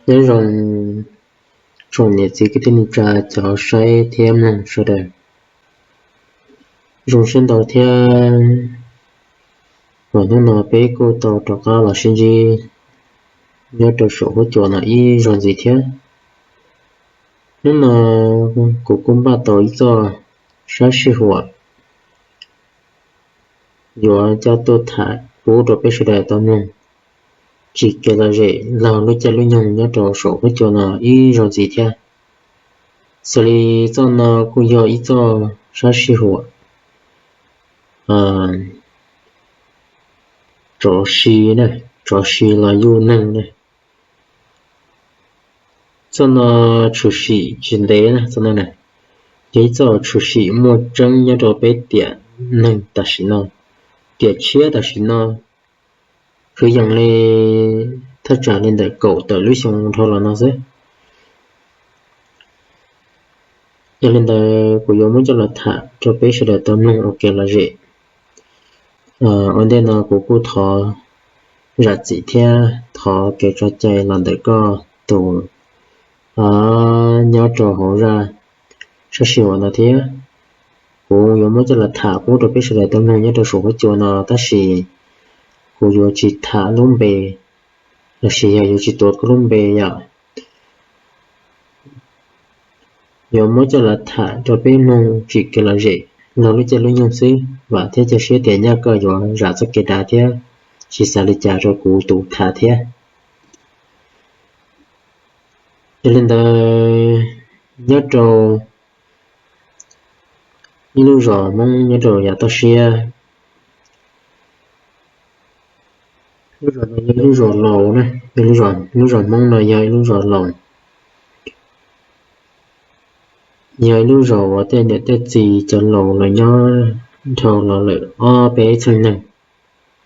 Nyob zoo tsoom niam txiv kwv tij neej tsa cov saib thiab mloog sawv daws. Zoo siab ntau thiab uas hnub no peb kuj tau rov qab los sib ntsib nyob rau saum huab cua no ib zaug ntxiv thiab. Hnub no kuv kuj npaj tau ib txoj sab sij huam yuav coj tuaj tham pub rau peb sawv daws tau mloog tsim kev lom zem laug lub caij lub nyoog nyob rau saum huab cua no ib zaug ntxiv thiab. Xws li txoj no kuj yog ib txoj sab sij huam tsov si, tsov si los yuj neeg na. Txoj no tshwm sim tsis ntev na, txoj no yog ib txoj tshwm sim muaj tseeb nyob rau peb tiam neeg tam sim no, tiam tshiab tam sim no, kwv yees li thaj tsam li ntawm kaum tawm lub xyoo dhau los no xwb. Yog li ntawd kuv yuav muab coj los tham rau peb sawv daws tau mloog ua kev lom zem. Ua ntej no kuv kuj thov zam txim thiab thov kev tso cai los ntawm koj tus nyob rau hauv zaj sab sij huam no thiab. Kuv yuav muab coj los tham pub rau peb sawv daws tau mloog nyob rau saum huab cua no tab sis kuv yuav tsis tham lub npe lossis yog yuav tsis tuav koj lub npe yom. Yuav muab coj los tham rau peb mloog tsim kev lom zem laug lub caij lub nyoog xwb, vam thiab cia siab tias nyaj koj yuav zam txoj kev dav thiab tsis xav li cas rau kuv tus tham thiab. Yog li ntawd, nyob rau ib lub zos Hmoob nyob rau yav toj siab. Lub zos no yog ib lub zos laus na, lub zos Hmoob no yog ib lub zos laus, yog ib lub zos uas tej niam tej txiv cov laus lawv nyob dhau los lawm ob peb txheej neeg.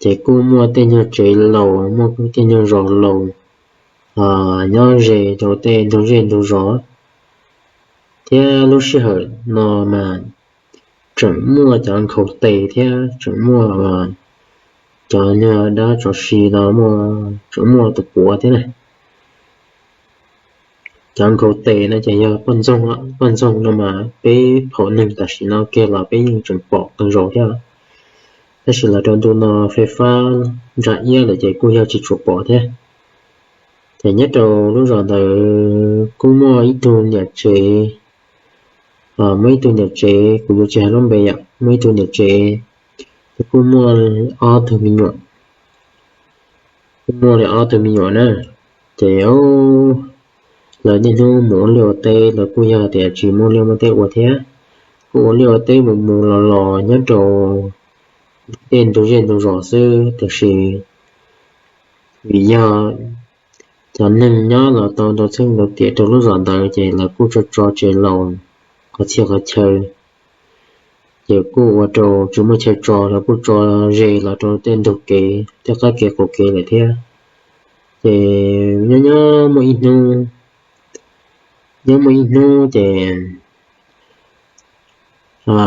Ces kuj muaj tej nyuag tsev laus, muaj tej nyuag zos laus nyob ze rau tej ntug zej ntug zos, thiab lub sij hawm no mas tseem muaj cov nkhaus tes thiab tseem muaj cov nyuag dab tsov si no, tseem muaj tus puav thiab na. Cov nkhaus tes no ces yog poj ntxoog, poj ntxoog no mas peb phaum neeg tam sim no kiag los peb yeej tseem pom qee zaus thiab. Tab sis los rau ntu no fais fab ntsa iab lawm ces kuj yog tsis tshua pom thiab. Ces nyob rau lub zos ntawd kuj muaj ib tug niam tsev, muaj ib tug niam tsev, kuv yuav tsis hais lub npe yom, muaj ib tug niam tsev, ces kuj muaj ob tug me nyuam, kuj muaj li ob tug me nyuam na. Ces lawv niaj hnub mus ua liaj ua teb, lawv kuj yog tias tsis muaj liaj muaj teb ua thiab, kuj ua liaj ua teb mus mus los los nyob rau tej ntug zej ntug zos xwb, tiam sis vim yog cov neeg nyob los tau ntau txheej ntau tiam rau lub zos ntawd ces lawv kuj tso tso tsev laus qhov txhia qhov chaw, ces kuj ua rau tsis muaj chaw tso, lawv kuj tso ze los rau tej ntug kev, tej qab kev qaum kev lawm thiab. Ces nyob nyob muaj ib hnub, nyob muaj ib hnub ces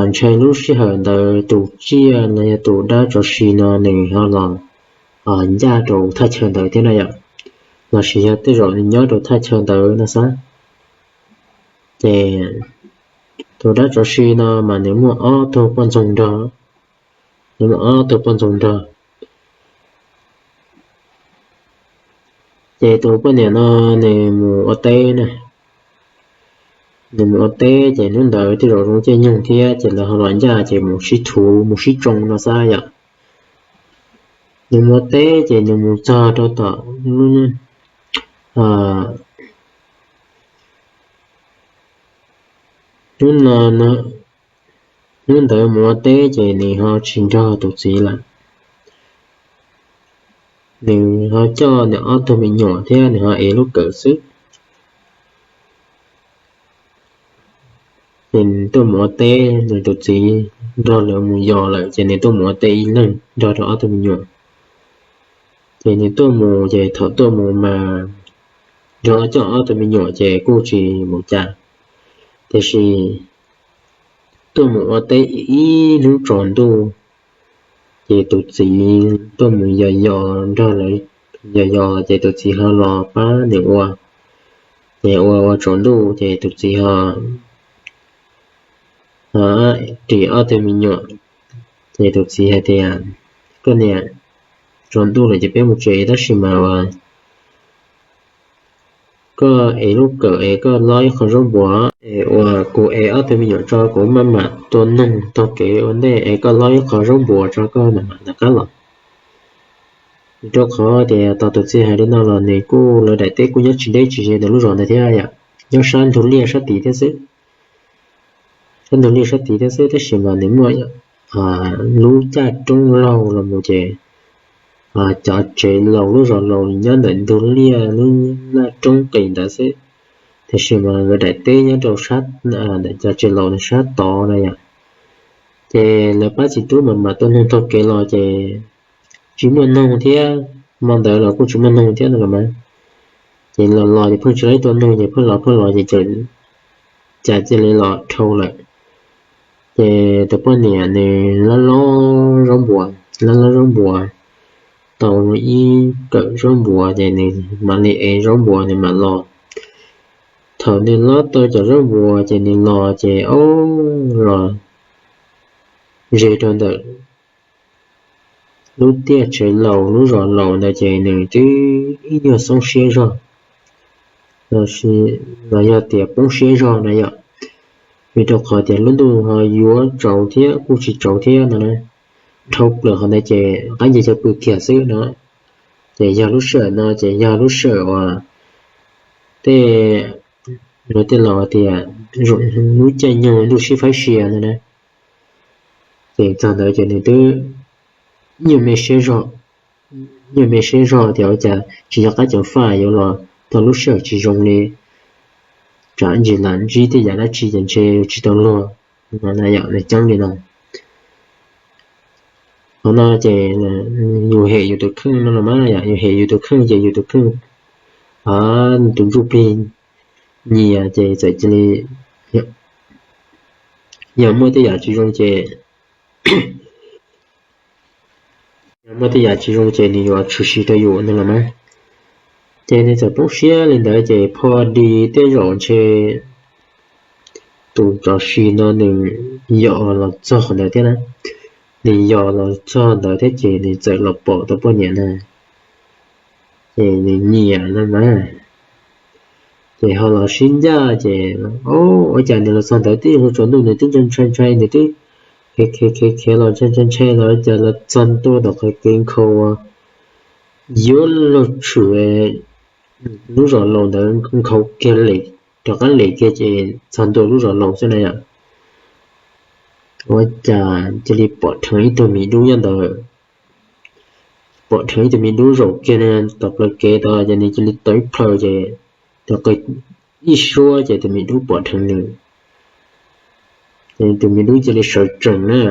ntshai lub sij hawm ntawd tus tsiaj no yog tus dab tsov si no nws ho los ncaj rau thaj chaw ntawd thiab na yom, lossis yog tej zaum nws nyob rau thaj chaw ntawd no xwb. Ces tus dab tsov si no mas nws muaj ob tug poj ntxoog nrog, nws muaj ob tug poj ntxoog nrog. Ces tus poj niam no nws mus ua teb na, nws mus ua teb ces hnub ntawd tej zaum zoo caij nyoog thiab ces lawv ho los ncaj ces mus sib thuv mus sib tsoo no xwb yom. Nws mus ua teb ces nws mus txog rau tom lub, hnub no, hnub ntawd mus ua teb ces nws ho tsis nrog tus txiv lawm. Nws ho coj nws ob tug me nyuam thiab nws ho ev lub kawm xwb. Ces nws tuaj mus ua teb, nws tus txiv nrog lawv mus yos lawm ces nws tuaj mus ua teb ib leeg nrog rau ob tug me nyuam. Ces nws tuaj mus ces thaum tuaj mus mas nrog coj ob tug me nyuam ces kuj tsis mus cas, tiam sis tuaj mus ua teb ib hnub tsaus ntuj, ces tus txiv tuaj mus yos yos nrog lawv yos yos ces tus txiv ho los pab nws ua. Ces ua ua tsaus ntuj ces tus txiv ho, ho ris ob tug me nyuam. Ces tus txiv hais tias, koj niam, tsaus ntuj lawm ces peb mus tsev, tab sis mas uas koj ev lub kawm es koj lob ib qho zaub npuas es uas kuv ev ob tug me nyuam tso, kuv maj mam tua noog taug kev ua ntej es koj lob ib qho zaub npuas tso koj mam mam rov qab los. Vim rau qhov tias tos tus txiv hais li no los nws kuj, lawv daim teb kuj nyob tsis deb tsis ze ntawm lub zos ntawd thiab yom, nyob sab ntug liaj sab tid thiab xwb. Sab ntug liaj sab tid thiab xwb, tab sis mas nws muaj lub caj roob laug los mus ces cov tsev laus lub zos laus nyob ntawm ntug liaj lub laj roob qis ntawd xwb. Tiam sis mas lawv daim teb nyob rau sab, ntawm cov tsev laus sab tod na yom. Ces lawv pab txiv tub mam mam tua noog taug kev los ces tsis muaj noog thiab, hmo ntawd los kuj tsis muaj noog thiab no los mas. Ces los los ces pheej tsis laib tua noog ces pheej los pheej los ces cas cia li los dhau lawm. Ces tus poj niam nws lob lob zaub npuas, lob lob zaub npuas tau ib kawm zaub npuas ces nws mam li ev zaub npuas nws mam los. Thaum nws lob tau cov zaub npuas ces nws los ces ob los ze rau ntawm lub tiaj tsev laus lub zos laus ntawd ces nws twb ib nyuag xoob siab zog, los yog tias poob siab zog na yom. Vim rau qhov tias lub ntuj ho yuav tsaus thiab kuj tsis tsaus thiab no na. Dhau plaws qhov ntawd ces qaib nce cov pw kiag xwb no. Ces yog lub sij hawm no ces yog lub sij hawm uas tej, tej laus tias lub caij nyoog ntuj sib faib sia no na. Ces txog ntawd ces nws twb nyuaj me siab zog, nyuaj me siab zog tias ua cas tsis nco qab ceev faj yuav los tau lub sij hawm tsis zoo li, tsam ntsis lam ntsib tej yam dab tsi ces ntshe yuav tsis tau luag no na yom, nws ceeb li no. Qhov no ces yus hem yus tus kheej no los mas yom, yus hem yus tus kheej ces yus tus kheej, tus ntsuj plig nyias ces txawm cia li, yog muaj tej yam tsis zoo ces, yog muaj tej yam tsis zoo ces nws yuav tshwm sim rau yus no los mas. Ces nws txawm poob siab li ntawd ces pho di tej zaum ntshe tus tsov si no nws yos los txog qhov ntawd thiab na. Nws yos los txog ntawd thiab ces nws txawm los pom tus poj niam na, ces nws nyiam no mas. Ces ho los sib ncaj ces, o, ua cas nws los txog ntawd twb yuav tsaus ntuj nws twb ntshai ntshai ntshai, nws twb khiav khiav khiav khiav los ntshai ntshai ntshai los cas los txog ntua tom qhov kev nkhaus yuav luag tshwm lub zos laus ntawd nkhaus kiag lem, rov qab lem kiag ces txog ntua lub zos laus xwb na yom. Ua cas cia li pom dheev ib tug miv dub nyob ntawd, pom dheev ib tug miv dub zaum kiag tom plawv kev tod ces nws cia li tau ib plhaw ces, tau qw ib suab ces tus miv dub pom dheev nws. Ces tus miv dub cia li sawv tsees na,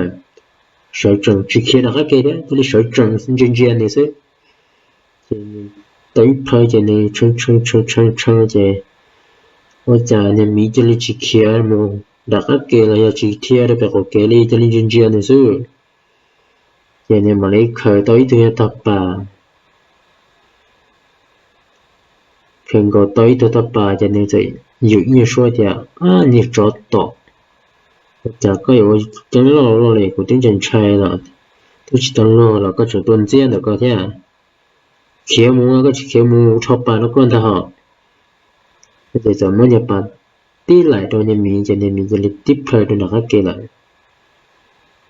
sawv tsees tsis khiav rov qab kev thiab, cia li sawv tsees ntsia ntsia nws xwb. Ces nws tau ib plhaw ces nws tshee tshee tshee tshee ces, ua cas niag miv cia li tsis khiav mus nram qab kev los yog tsis dhia rau pem qaum kev li, cia li ntsia ntsia nws xwb. Ces nws mam li khaws tau ib tug nyuag tog pas, khaws nkaus tau ib tug tog pas ces nws txawm yws ib nyuag suab tias, Ab, niag tsov tom, ua cas koj yuav ua ceeb loj luaj li, kuv twb ntshai ntshai los twb tsis tau luag los koj tseem tuaj ntxiab ntawm ko thiab. Khiav mus, koj tsis khiav mus rho pas rau koj ntag hos. Ces txawm muab niag pas tib laim rau niag miv ces niag miv cia li tib plhaw rau nram qab ke lawm.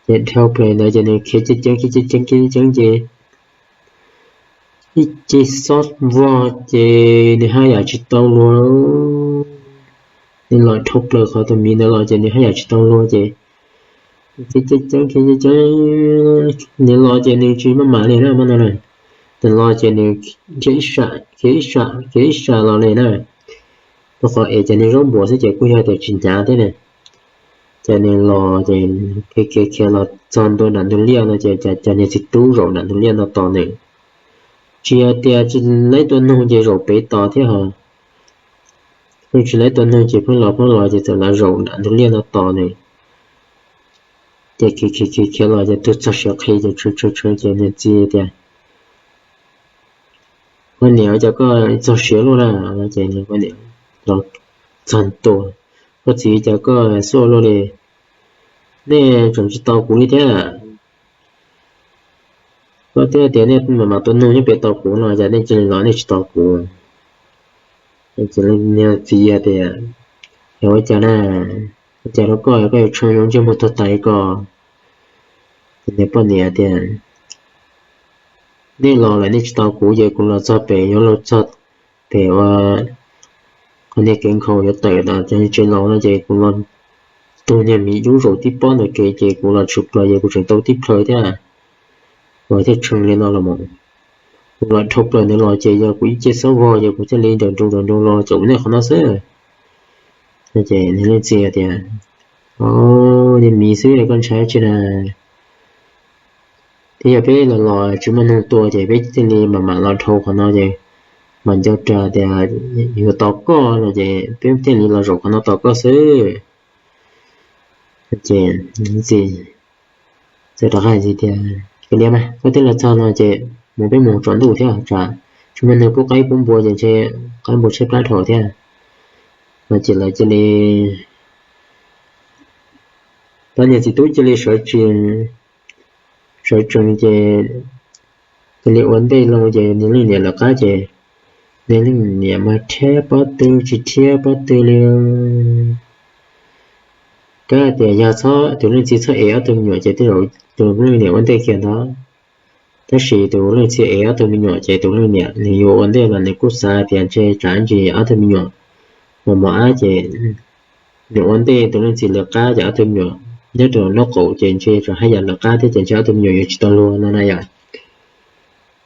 Ces dhau plaws ntawd ces nws khiav ceev ceev khiav ceev ceev khiav ceev ceev ces ib ce xob vog ces nws haj yam tsis tau luag. Nws los dhau plaws qhov tus miv ntawd los ces nws haj yam tsis tau luag ces khiav ceev ceev khiav ceev ceev, nws los ces nws tsis maj mam li na, nws los ces nws khiav ib sam khiav ib sam khiav ib sam los li na. Rau qhov es cov niag zaub npuas xwb ces kuj yog tias tsis hnyav thiab ne. Ces nws los ces khiav khiav khiav los txog ntua nram ntug liaj no ces cas cov niag txiv tub zaum nram ntug liaj no tos nws. Tsis yog tias tsis laib tua noog ces zaum pem tos thiab hos. Pheej tsis laib tua noog ces pheej los pheej los ces txawm los zaum nram ntug liaj no tos nws. Ces khiav khiav khiav khiav los ces tuag txog siav qhi ces tshee tshee tshee ces nws txiv tias, Koj niam, cas koj txog siav luaj na? Ces nws, koj niam, los txog ntua, koj txiv cas koj xuaj luaj li, nej tseem tsis tau kuv li thiab. Koj twb tias nej mam mam tua noog nyob pem tau kuv no, cas nej cia li los nej tsis tau kuv. Ces leej txiv tias, yog ua cas na, ua cas rau koj, koj yuav tshee zoo ntsej muag tuag tas li ko. Ces poj niam tias, nej los lawm nej tsis tau kuv, ces kuv los txog pem, yuav los txog pem ua qhov niag kev nkhaus yuav tawm cov tsev laus no, ces kuv los tug niag miv dub zaum tib pob ntawm kev, ces kuv los tshwm plaws, ces kuv tseem tau tib plhaw thiab, uas thiaj tshee li no los mas. Kuv los dhau plaws ntawd los ces yog kuv ib ce xob vog, ces kuv thiaj li nrawm nroos nrawm nroos los caum nej qhov no xwb. Ces nws leej txiv tias, o, niag miv xwb koj ntshai tsi na. Twb yog peb los los tsis muaj noog tua, ces peb thiaj li mam mam los dhau qhov no, ces mam nco ras tias yuav tos koj no, ces peb thiaj li los zaum qhov no tos koj xwb. Ces txiv txawm rov qab hais tias, kav liam mas, koj twb los txog no ces mus, peb mus tsaus ntuj thiab, tsam tsis muaj neeg pub qaib pub npua, ces ntshe qaib npua tshaib plab dhau thiab. No ces lawv cia li, pab niag txiv tub cia li sawv tsees, sawv tsees ces cia li ua ntej loo, ces nws leej niam lawv qab, ces nws leej niam mas rhiab pob tw tsis rhiab pob tw li. Kab tias yog txhob, tus leej txiv txhob ev ob tug me nyuam, ces tej zaum tus leej niam ua ntej kiag ntag. Tab sis tus leej txiv ev ob tug me nyuam, ces tus leej niam nws yuav ua ntej los nws kuj xav tias ntshe tsam ntsis ob tug me nyuam mos mos ab, ces nws ua ntej tus leej txiv lawv qab, ces ob tug me nyuam nyob rau lub qaum, ces ntshe tsam haj yam lawv qab thiab, ces ntshe ob tug me nyuam yuav tsis tau luag no na yom.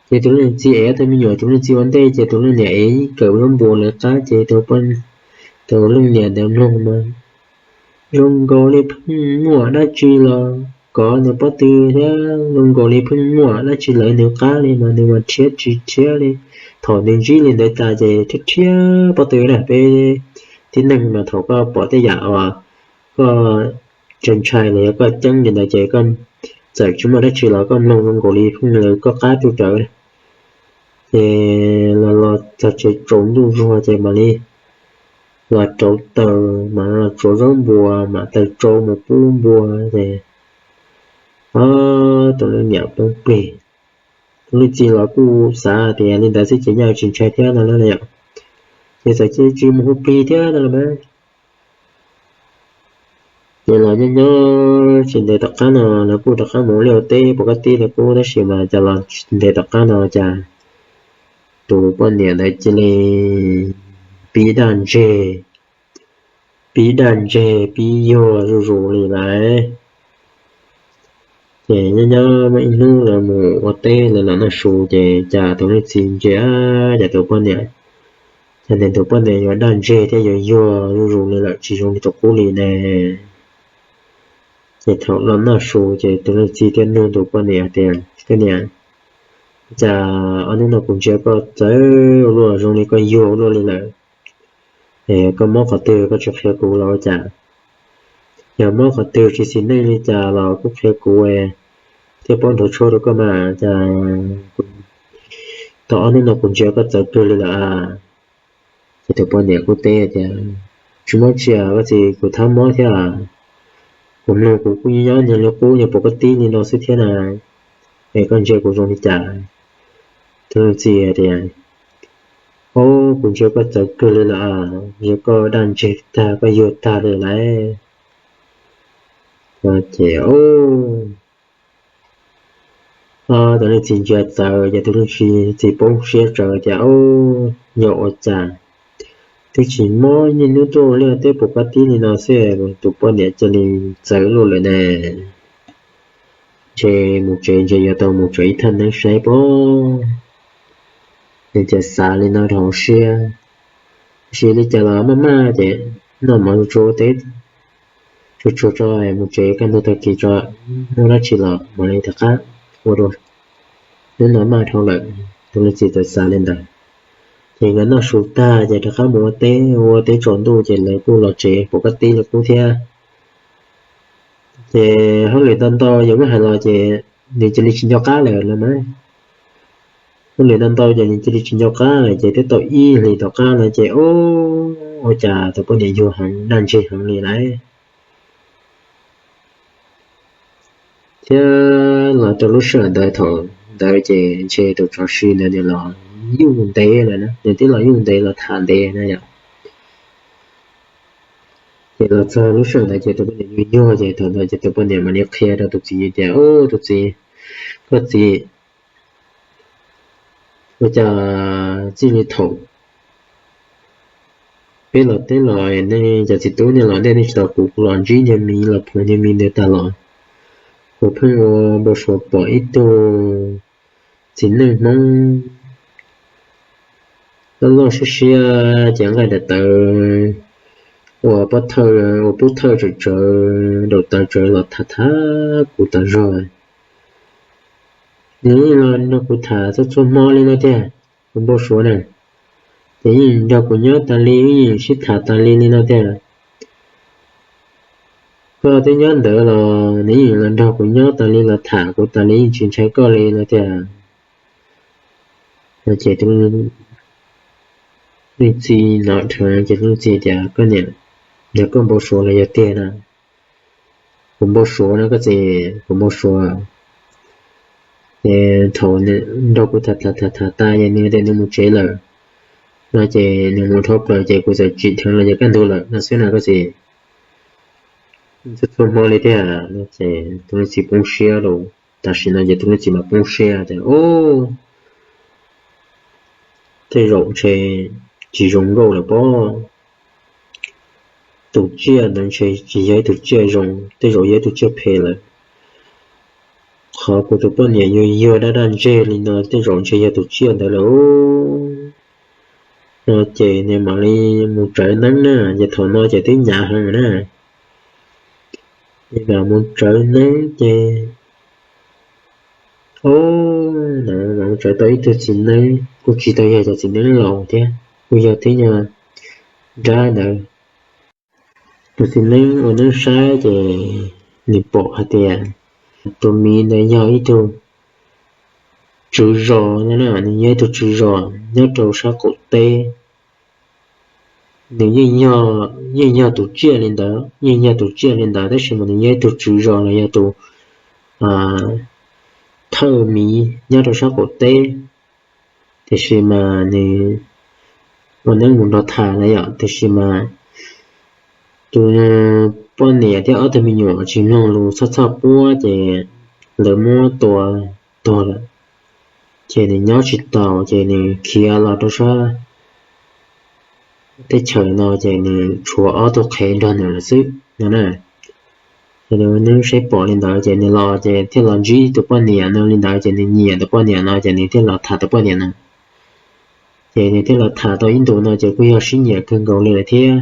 Ces tus leej txiv ev ob tug me nyuam, tus leej txiv ua ntej, ces tus leej niam ev ib kawm zaub npua lawv qab, ces tus leej niam ntawd mloog mas zoo nkaus li pheej muaj dab tsi los kov nws pob tw thiab, zoo nkaus li pheej muaj dab tsi lawv nws qab li, mas nws mas rhiab tsis rhiab li. Thaum nws ntsib li ntawd tas ces rhiab rhiab pob tw na. Peb tib neeg mas thaum koj pom tej yam uas koj ntshai ntshai los yog koj ceeb li ntawd ces koj txawm tsis muaj dab tsi los koj mloog zoo nkaus li pheej lawv koj qab tuaj rawv. Ces los los txog tsev tsaus ntuj zuag ces mam li los rauv taws, mam los tsuav zaub npua, mam taws tsau mus pub npua ces tus leej niam poob plig. Tus leej txiv los kuj xav tias li ntawd xwb ces nyaj tsis ntshai thiab no na yom. Ces txawm cia li tsis mus hu plig thiab no los mas. Ces los nyob nyob tsis ntev tom qab no lawv kuj rov qab mus ua liaj ua teb pom kab tib li qub, tab sis mas cas los tsis ntev tom qab no cas tus poj niam ntawd cia li pib daj ntseg, pib daj ntseg pib yuag zuj zus li lawm. Ces nyob nyob muaj ib hnub lawv mus ua teb lawv los noj su ces cas tus leej txiv ntsia, cas tus poj niam, cas tus poj niam yuav daj ntseg thiab yuav yuag zuj zus li lawm tsis zoo li tus qub li ne. Ces thaum los noj su ces tus leej txiv thiaj nug tus poj niam tias, koj niam, cas ob hnub no kuv ntsia koj txawv ua luaj zoo li koj yuag ua luaj li lawm, es koj mob qhov twg koj tsis qhia kuv los ua cas? Yog mob qhov twg tsis xis neej li cas los kuj qhia kuv thiaj paub nrhav tshuaj rau koj mas, cas tau ob hnub no kuv ntsia koj txawv kawg li lawm. Ces tus poj niam kuj teb tias, tsis mob tsi, koj txiv, kuv thab mob thiab. Kuv mloog kuv kuj nyob nyob niag li qub nyuag pom koj tib li no xwb thiab na, es koj ntsia kuv zoo li cas? Tus leej txiv tias, o, kuv ntsia koj txawv kawg li lawm, ntsia koj daj ntseg tag koj yuag tag li lawm. Ces tus leej txiv ntsia txawv ces tus leej txiv poob siab tsaws tias, o, yog ua cas twb tsis mob niaj hnub tuaj ua liaj teb pom koj tib li no xwb, tus poj niam cia li txawv luaj lawm ne. Ntshe mus tsev ntshe yuav tau mus tsev ib thaj neeb saib pob. Nws txawm xav li no rau hauv siab, tab sis li cas los maj maj ces noj mov tsuag tsuag teb, tsuag tsuag tso mus tsev, kaj ntug tag kis tso, muaj dab tsi los mam li rov qab ua dua, hnub no maj dhau lawm. Tus leej txiv txawm xav li ntawd. Ces nkawd noj su tag ces rov qab mus ua teb, ua teb tsaus ntuj ces lawv kuj los tsev pom koj tib li qub thiab. Ces hauj lwm ntau ntau yog muab hais los ces nws cia li tsis nco qab lawm no mas. Hauj lwm ntau ntau ces nws cia li tsis nco qab lawm ces twb tau ib hlis tom qab no ces, o, ua cas tus poj niam yuag heev daj ntseg heev li lauj. Thiab los rau lub sij hawm ntawd thaum ntawd ces ntshe tus tsov si ntawd nws los yuj ntev lawm na, nws twb los yuj ntev los tham ntev na yom. Ces los txog lub sij hawm ntawd ces tus poj niam yuag yuag ces thaum ntawd ces tus poj niam mam li qhia rau tus txiv tias, Ub, tus txiv, koj txiv, ua cas txij li thaum peb los teb los nej cov txiv tub nej los ntej nej tsis tau kuv, kuv los ntsib niag miv los phum niag miv ntawd tag los, kuv pheej ua npau suav pom ib tug txiv neej Hmoob loj loj siab siab ces nqaij daim tawv ua pob thawj, ua pub thawj tsawv tsawv daum tawv tsawv los tham tham kuv tas zog. Nws yeej los nrog kuv tham txhua txhua hmo li no tiag, kuv npau suav na. Ces yeej nrog kuv nyob tas li, yeej sib tham tas li li no tiag. Koj twb nyob ntawd los nws yeej los nrog kuv nyob tas li los tham kuv tas li, yeej tsis ntshai koj li no tiag. Ces leej txiv hnov dheev ces leej txiv tias, Koj niam, yog koj npau suav los yog tiag na? Kuv npau suav no koj txiv, kuv npau suav. Ces thaum nws nrog kuv tham tham tham tas ces nws tias nws mus tsev lawm no ces nws mus dhau plaws ces kuv txawm tsim dheev los ces kaj ntug lawm no xwb na koj txiv. Txhua txhua hmo li tiag no ces tus leej txiv poob siab lawm. Tam sim no ces tus leej txiv mas poob siab tias, Ub, tej zaum ntshe tsis zoo nkauj lawm pob. Tus tsiaj ntawd ntshe tsis yog ib tug tsiaj zoo, tej zaum yog ib tug tsiaj phem lawm. Qhov kuv tus poj niam yuag yuag daj daj ntseg li no tej zaum ntshe yog tus tsiaj ntawd lawm. No ces nws mam li mus tsawv neeb na, ces thaum no ces twb hnyav heev na. Ces mam mus tsawv neeb ces, o, no mam mus tsawv tau ib tug txiv neeb, kuj tsis tau yog cov txiv neeb laus thiab, kuj yog twb yog nrab ntawd. Tus txiv neeb ua neeb saib ces nws pom hais tias tus miv ntawd yog ib tug tswv zos no na, nws yog ib tug tswv zos nyob rau sab qaum teb. Nws yeej yog tus tsiaj li ntawd, yeej yog tus tsiaj li ntawd tab sis mas nws yog ib tug tswv zos los yog tus thawj miv nyob rau sab qaum teb. Tiam sis mas nws ua neeb mus nrog tham na yom, tiam sis mas tus poj niam thiab ob tug me nyuam tsis mloog lus, txhoj txhoj puab ces lawv muab tua tuag lawm. Ces nws nyob tsis taus ces nws khiav los rau sab teb chaws no ces nws tshuav ob tug qhev nrog nws lawm xwb no na. Ces nws ua neeb saib pom li ntawd ces nws los ces thiaj los ntsib tus poj niam no li ntawd ces nws nyiam tus poj niam no ces nws thiaj los tham tus poj niam no. Ces nws thiaj los tham tau ib ntus no ces kuj yog sib nyiam kawg nkaus li lawm thiab.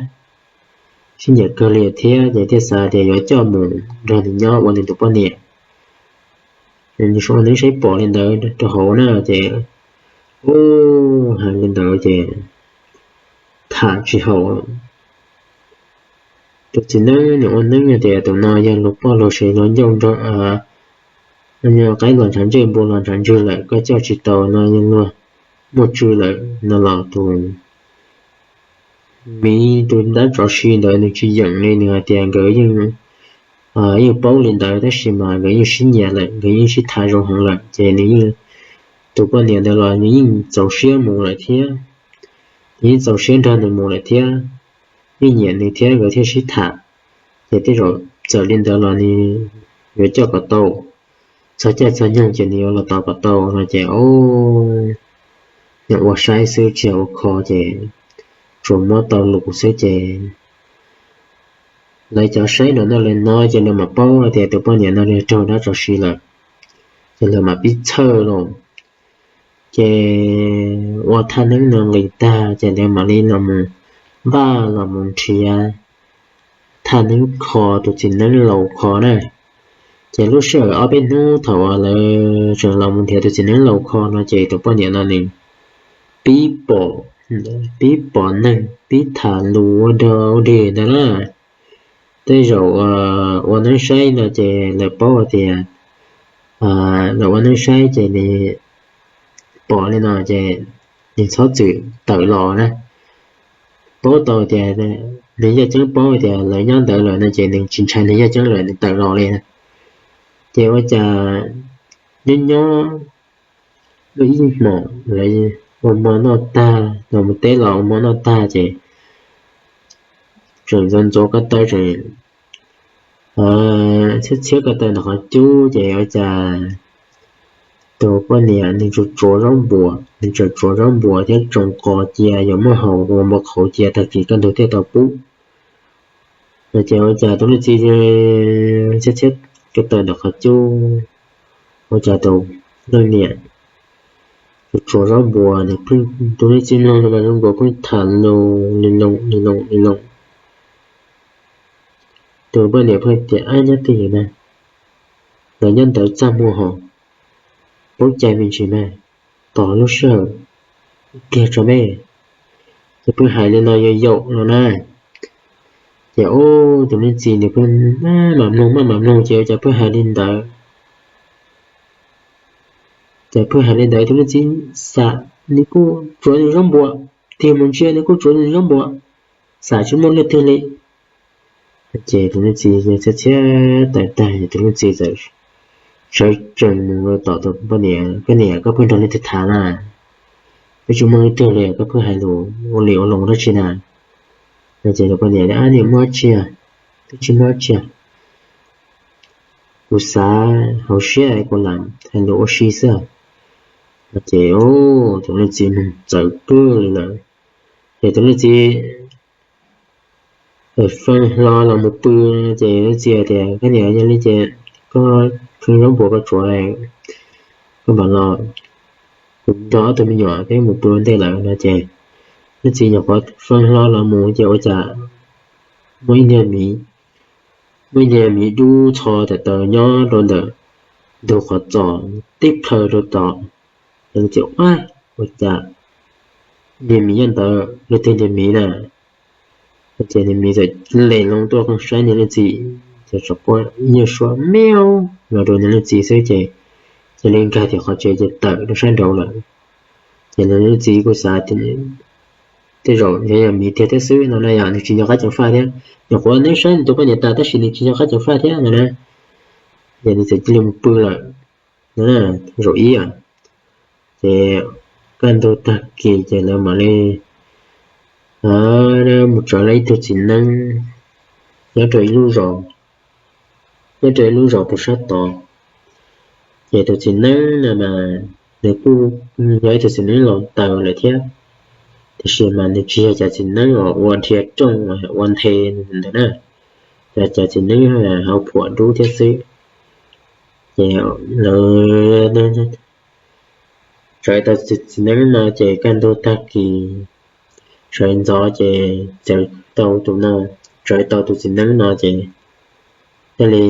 Sib nyiam kawg li thiab ces thiaj xav tias yuav coj mus nrog nws nyob ua nws tus poj niam. Nws ua neeb saib pom li ntawd rau hauv na ces, u, hais li ntawd ces tham tsis haum. Tus txiv neeb nws ua neeb tias tus no yog luag poj luag sev luag ncauj nrog, qaib los ntshav ntsej npua los ntshav ntswg lawm, koj coj tsis tau no yog luag muaj tswv lawm no los tus miv tus dab tsov si ntawd nws tsis yeem li, nws hais tias nkawd yeej paub li ntawd tab sis mas nkawd yeej sib nyiam lawm, nkawd yeej sib tham zoo heev lawm ces nws yeej, tus poj niam ntawd los nws yeej txaus siab mus lawm thiab. Nws yeej txaus siab nrog nws mus lawm thiab, yeej nyiam nws thiab nkawd thiaj sib tham. Ces tej zaum txawm li ntawd los nws yuav coj kom tau, txog caij txog nyoog ces nws yuav los tos kom tau no ces, o, nws ua saib xwb tsis ua kho ces tsuas muab tau lus xwb ces lawv cov saib nrov noj li no ces lawv mam paub tias tus poj niam no nws raug dab tsov si lawm. Ces lawv mam pib txhawj los, ces ua thaj neeb no nqis tag ces lawv mam li los mus npaj los mus nrhiav thaj neeb kho tus txiv neeb laus kho na. Ces lub sij hawm ob peb hnub thaum uas lawv tseem los mus nrhiav tus txiv neeb laus kho no ces tus poj niam no nws pib pom, pib pom neeg pib tham lus ua dog ua dig ntag na. Tej zaum ua neeb saib no ces lawv paub tias, lawv ua neeb saib ces nws pom li no ces nws txhob txwm tawm los na. paub tau tias, nws yaj ceeb paub tias lawv nyob ntawd lawm no ces nws tsis ntshai nws yaj ceeb lawm, nws tawm los li na. Ces ua cas nyob nyob lub ib hmos lawv ua hmo noj tag, los mus teb los ua hmo noj tag ces tseem ntxov ntxov ko taw tseem txhiab txhiab ko taw ntawm qhov cub ces ua cas tus poj niam nws tsuas tsuav zaub npuas, nws tseem tsuav zaub npuas thiab tsoos qos cia yuav muab haus ua npau qhauv cia tag kis kaj ntug thiaj tau pub. No ces ua cas tus leej txiv txhiab txhiab ko taw ntawm qhov cub, ua cas tus leej niam tsuas tsuav zaub npuas, nws pheej, tus leej txiv mloog zoo nkaus pheej tham lus li loo li loo li loo. Tus poj niam pheej tias, ab, nyob twj ywm na, lawv nyob ntawd txaj muag hos, paub cai me ntsis mas, tos lub sij hawm kiag tso me. Ces pheej hais li no yaum yaum no na. Ces ub, tus leej txiv nws pheej maj mam mloog maj mam mloog ces ua cas pheej hais li ntawd. Ces pheej hais li ntawd tus leej txiv xam, nws kuj tsuav nws zaub npuas, tig mus ntsia nws kuj tsuav nws zaub npuas, xam tsis muaj leej twg li. Ces tus leej txiv txhiab txhiab tawm tag, tus leej txiv txawm sawv tsees mus rau tom tus poj niam, poj niam, koj pheej nrog leej twg tham na? Peb tsis muaj leej twg li, koj pheej hais lus ua li ua lus dab tsi na? No ces tus poj niam tias, ab, niam, muaj dab tsi, twb tsis muaj dab tsi, kuv xav hauv siab kuv lam hais lus ua si xwb. No ces tus leej txiv nug txawv kawg li lawm. Ces tus leej txiv feej hlo los mus pw, ces leej txiv tias, koj niam, yog li ces koj pheej zaub npuas koj tsuav, koj mam los, kuv nrog ob tug me nyuam peb mus pw ua ntej lawm no ces leej txiv nyuam qhuav feej hlo los mus ces ua cas muaj ib niag miv, muaj ib niag miv dub txho tawm taws nyob rau ntawm ntug qhov txos teb plhaw rau tod. Ces leej txiv, ab, ua cas niag miv nyob ntawd, leej twg niag miv na? Ces niag miv txawm lem loo tuaj saib niag leej txiv, ces txawm quaj ib nyuag suab miau los rau niag leej txiv xwb ces cia li nkag tim qhov tsev ces tawm rau sab nraud lawm. Ces niag leej txiv kuj xav, tej zaum ntshe yog miv tiag thiab xwb no na, yog nws tsis nco qab ceev faj thiab. Nyuam qhuav neb saib nws tus poj niam tas tab sis nws tsis nco qab ceev faj thiab no na. Ces nws txawm cia li mus pw lawm zaum ib. Ces kaj ntug tag kis ces lawv mam li mus txog lawv ib tug txiv neeb nyob rau ib lub zos, nyob rau ib lub zos puag sab tod. Ces tus txiv neeb no mas nws kuj yog ib tug txiv neeb laus taws lawm thiab, tiam sis mas nws tsis yog cov txiv neeb uas ua dhia rooj ua nthe ntawd na, yog cov txiv neeb hauv phuam dub thiab xwb. Ces lawv tsawv tau txiv neeb no ces kaj ntug tag kis sawv ntxov ces txawm tau tus no, tsawv tau tus txiv neeb no ces thiaj li,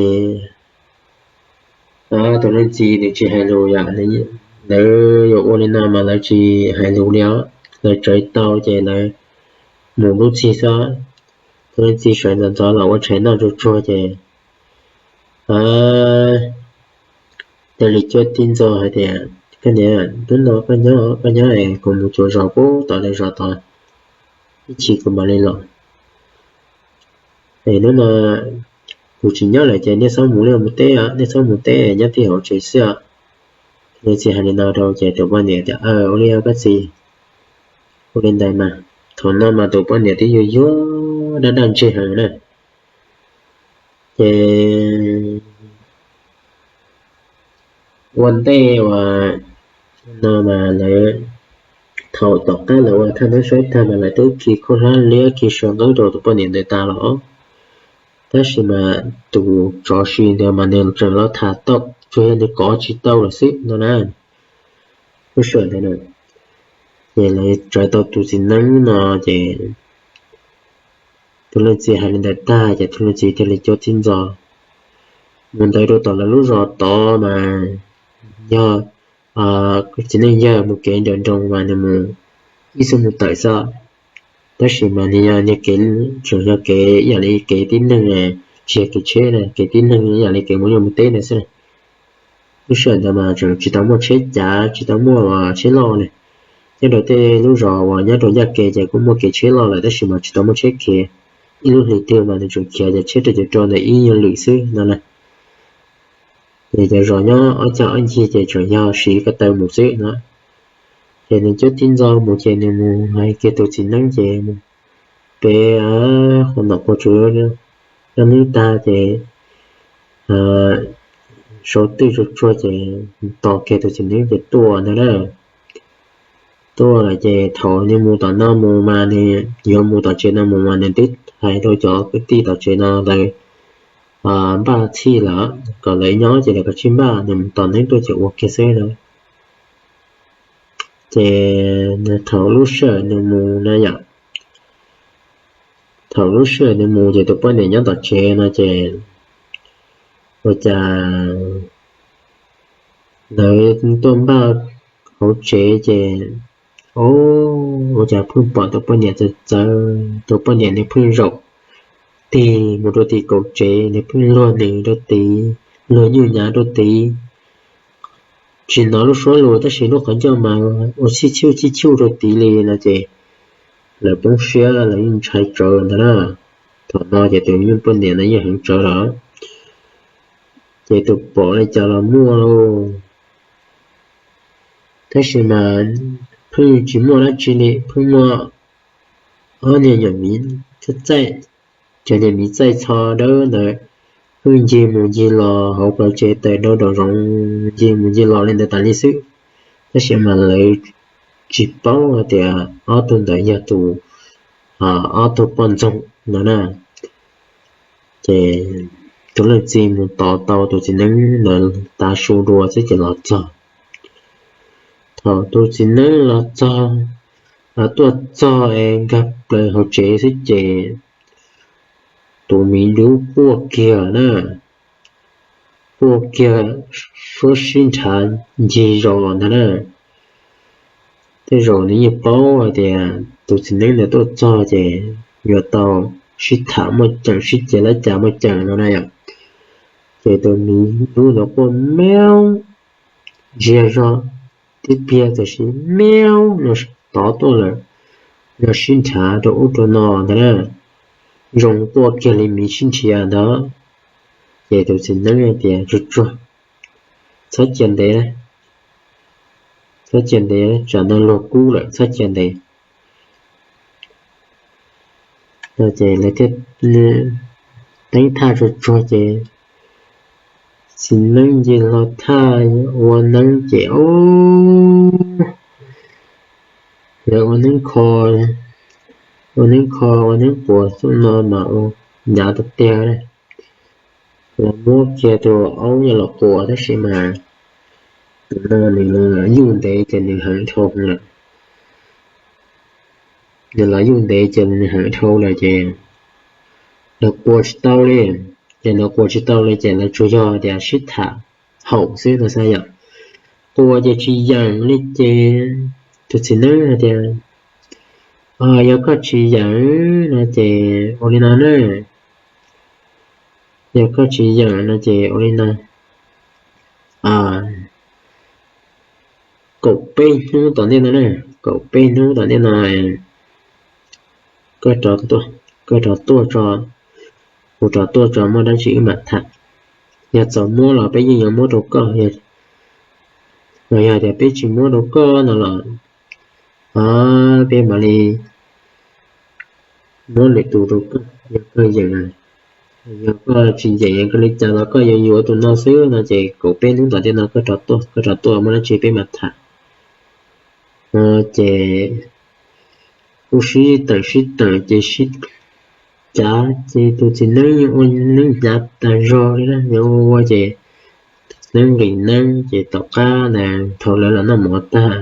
tus leej txiv nws tsis hais lus yom, lawv yuav ua li no mas lawv tsis hais lus li os. Lawv tsawv tau ces lawv mus lub txig xwb. Tus leej txiv sawv ntxov ntxov los ua tshais noj tsuag tsuag ces thiaj li cuab tib ntxo hais tias, koj niam, hnub no koj nyob, koj nyob es kuv mus cuag zos puag tom lawv zos tod, ib chim kuv mam li los. Es hnub no kuv tsis nyob lawm ces nej txhob mus liaj mus teb, nej txhob mus teb, nyob tij hauv tsev xwb os. Tus leej txiv hais li no rau ces tus poj niam tias, aw, ua li koj txiv, ua li ntawd mas. Thaum no mas tus poj niam twb yuag yuag daj daj ntseg heev na. Ces ua ntej uas no mas lawv, thaum tom qab lawv ua thaj neeb saib tag mas lawv twb khi khaub hlab liab khi saw nqeeb rau tus poj niam ntawd tas los, tab sis mas tus tsov si ntawd mas nws tseem los tham tau, tsuas yog nws kov tsis tau lawm xwb no na. Lub sij hawm ntawd na, ces lawv tsawv tau tus txiv neeb no ces tus leej txiv hais li ntawd tag ces tus leej txiv thiaj li cuab tib ntxo mus ntawd rau tom lawv lub zos tod mas yog txiv neej yawg mus kev nram nroos mas nws mus ib xub mus tawm xwb. Tab sis mas nws yog niag kev, tseem yog kev ib yam li kev tib neeg, tsis yog kev tsheb na, kev tib neeg ib yam li kev mus liaj mus teb ntawd xwb na. Lub sij hawm ntawd mas tseem tsis tau muaj tsheb cav, tsis tau muaj tsheb loj li. nyob rau tej lub zos uas nyob rau ncaj kev ces kuj muaj kev tsheb loj lawm tab sis mas tsis tau muaj tsheb khiav. Ib lub hlis twg mas nws tseem khiav cov tsheb rau caum rau ntawm ib nyuag lwm xwb no na. Ces cov zos nyob ob cag ob ncig ces tseem yog siv ko taw mus xwb no. Ces nws cab tib ntxo mus ces nws mus hais kiag tus txiv neeb ces pem qhov nom quas tsuas nyob neb tag ces sau twj tsuag tsuag ces tos kiag tus txiv neeb ces tuaj ntag na. Tuaj lawm ces thaum nws mus tom no mus mas nws yuav mus tom tsev no mus mas nws twb hais rau cov kwv tij tom tsev no lawv npaj txhij lawm kom lawv nyob ces lawv kav tsij npaj, nws mus tos neeb tuaj ces ua kiag xwb na. Ces thaum lub sij hawm nws mus na yom, thaum lub sij hawm nws mus ces tus poj niam nyob tom tsev no ces ua cas lawv tuaj npaj hauv tsev ces o, ua cas pheej pom tus poj niam txawv txawv, tus poj niam nws pheej zaum tig mus rau tim kaum tsev, nws pheej luag nws rau tid, luag nyuj nyav rau tid. Tsis hnov lub suab lus tab sis lub qhov ncauj mas ua chij chuj chij chuj rau tid li no ces lawv poob siab lawv yeej ntshai tsawv ntag na. Thaum no ces tus poj niam no yeej heev tsawv lawm, ces tus pom li cas los muaj lauj. Tab sis mas pheej tsis muaj dab tsi li, pheej muaj ob niag nyuam miv txaij, cov niag miv txaij txho dawb ntawd pheej ncig mus ncig los hauv plawv tsev tawm rau nraum zoov, ncig mus ncig los li ntawd tas li xwb. Tab sis mas lawv tsis paub hais tias ob tug ntawd yog tus, ob tug poj ntxoog no na. Ces tus leej txiv mus tod tau tus txiv neeb ntawd tav su dua xwb ces los txog. Thaum tus txiv neeb los txog, tuaj txog es nkag plaws hauv tsev xwb ces tus miv dub quaj kiag na, quaj kiag suab sib nrhav ncig zos los ntag na. Tej zaum nws yeej paub hais tias tus txiv neeb ntawd tuaj txog ces yuav tau sib tham muaj ceem, sib ceg lab cas muaj ceem no na yom. Ces tus miv dub ntawd quaj meob, ntsia zog tib pliag tam sim meob no tod tuaj lawm, no sib nrhav rau ub rau no ntag na. Zoo quaj kiag li miv sib nrhiav ntawd. Ces tus txiv neeb hais tias, Tsuag tsuag, txhob cia ntev, txhob cia ntev, tsam no luag kub lawm, txhob cia ntev. Ces lawv thiaj teeb thaj tsuag tsuag ces txiv neeb ncig hlo thaj ua neeb ces o, lawv ua neeb kho, ua neeb kho ua neeb quas xub no mas ua nyav tiag tiag. Lawv muab kiag tus aub nyob los quas tab sis mas tus no nws los yuj ntev ces nws heev dhau lawm. Nws los yuj ntev ces nws heev dhau lawm ces lawv quas tsis tau li. Ces lawv quas tsis tau li ces lawv tsuas yog tias sib tham haum xwb no xav yom. Quas ces tsis yeem li ces tus txiv neeb hais tias, Yog koj tsis yeem no ces ua li no na, yog koj tsis yeem no ces ua li no, kaum peb hnub tom ntej no na, kaum peb hnub tom ntej no koj rov tuaj, kuv rov tuaj tso muaj dab tsi wb mam tham. Yog txaus muab los peb yeej yuav muab rau koj, los yog tias peb tsis muab rau koj no los peb mam li muab lwm tus rau koj, yog koj yeem. Yog koj tsis yeem, yog koj li cas los koj yuav yuav tus no xwb no ces kaum peb hnub tom ntej no koj rov tuaj, koj rov tuaj muaj dab tsi peb mam tham. Ces kuj sib teem sib teem ces sib cav ces tus txiv neeb ua neeb hnyav tas zog li na, ua ua ces tus txiv neeb nqis neeb ces tom qab ntawd thaum lawv los noj mov tag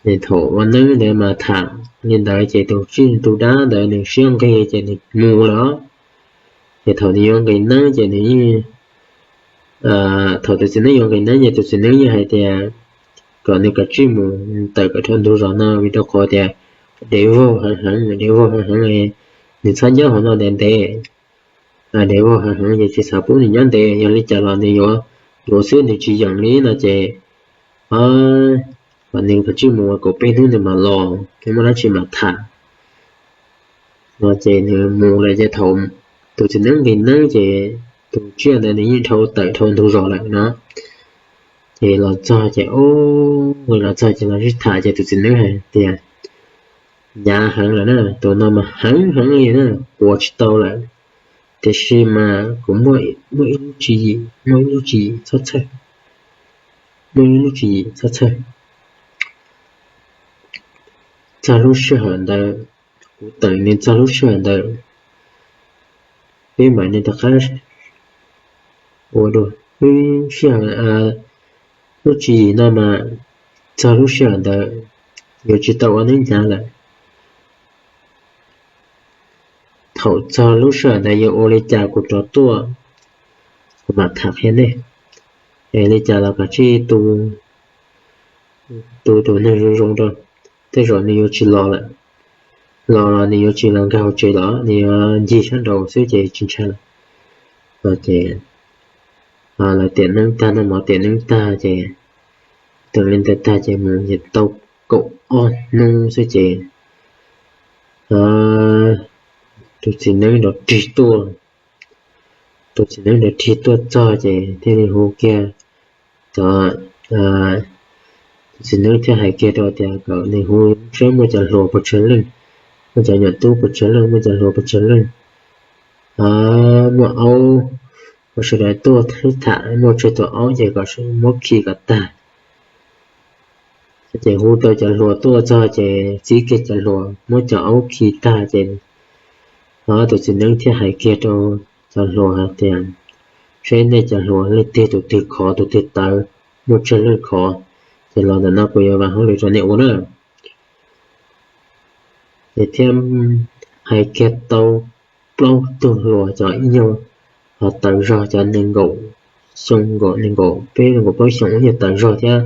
ces thaum ua neeb ntawd mas tham li ntawd ces tus tsij tus dab ntawd nws siab nqig ces nws mus lawm. Ces thaum nws yuav nqis neeb ces nws yeej, thaum tus txiv neeb yuav nqis neeb ces tus txiv neeb yeej hais tias kom nws kav tsij mus tawm kom dhau ntug zos no vim rau qhov tias dev vog heev heev, dev vog heev heev, nws txhob nyob hauv no ntev ntev. Dev vog heev heev ces tsis xav pub nws nyob ntev, yog li cas los nws yuav yuav xwb, nws tsis yeem li no ces kom nws kav tsij mus ua kaum peb hnub nws mam los, muaj dab tsi mam tham no. Ces nws mus lawm ces thaum tus txiv neeb nqis neeb ces tus tsiaj ntawd nws yeej dhau tawm dhau ntug zos lawm no. Ces los txog ces, o, los txog ces los sib tham ces tus txiv neeb hais tias, hnyav heev lawm na, tus no mas heev heev li na, quav tsis tau lawm. Tiam sis mas kuv muaj ib lub tswv yim, muaj ib lub tswv yim txhob txhawj, muaj ib lub tswv yim txhob txhawj. Txog lub sij hawm ntawd, kuv teem nws txog lub sij hawm ntawd, peb mam nws rov qab ua dua. Lub sij hawm, lub tswv yim no mas txog lub sij hawm ntawd yuav tsis tau ua neeb hnyav lawm. Thaum txog lub sij hawm ntawd yuav ua li cas kuv rov tuaj, kuv mam tham qhia nej. Es li cas los kav tsij tu, tu tus neeg zoo zoo rau, tej zaum nws yuav tsis los lawm. Los los nws yuav tsis los nkag hauv tsev los nws yuav ncig sab nraud xwb ces tsis ntshai lawm. Ces lawv tiam neeb tag, noj mov tiam neeb tag ces teem li ntawd tag ces mus tau kaum ob hnub xwb ces tus txiv neeb nrov rig tuaj, tus txiv neeb nrov rig tuaj txog ces thiaj li hu kiag cov, tus txiv neeb thiaj hais kiag rau tias kom nws hu saib muaj cov hluas puas tsawg leej, muaj cov nyuam tub puas tsawg leej, muaj cov hluas puas tsawg leej, muaj aub puas sawv daws tuaj ib tham, muaj tsawg tus aub ces kom muab khi kom tag. Ces hu tau cov hluas tuaj txog ces txib kiag cov hluas muab cov aub khi tag ces tus txiv neeb thiaj hais kiag rau cov hluas hais tias, saib nej cov hluas leej twg tus twg khov tus twg tawv, muaj tsawg leej khov, ces los ntawm no kuv yuav vam hauj lwm rau nej ua na. Ces thiaj hais kiag tau plaub tug hluas cov ib nyuag ho tawv zog, cov nees nkaum xyoo, nees nkaum peb, nees nkaum plaub xyoo ib nyuag tawv zog thiab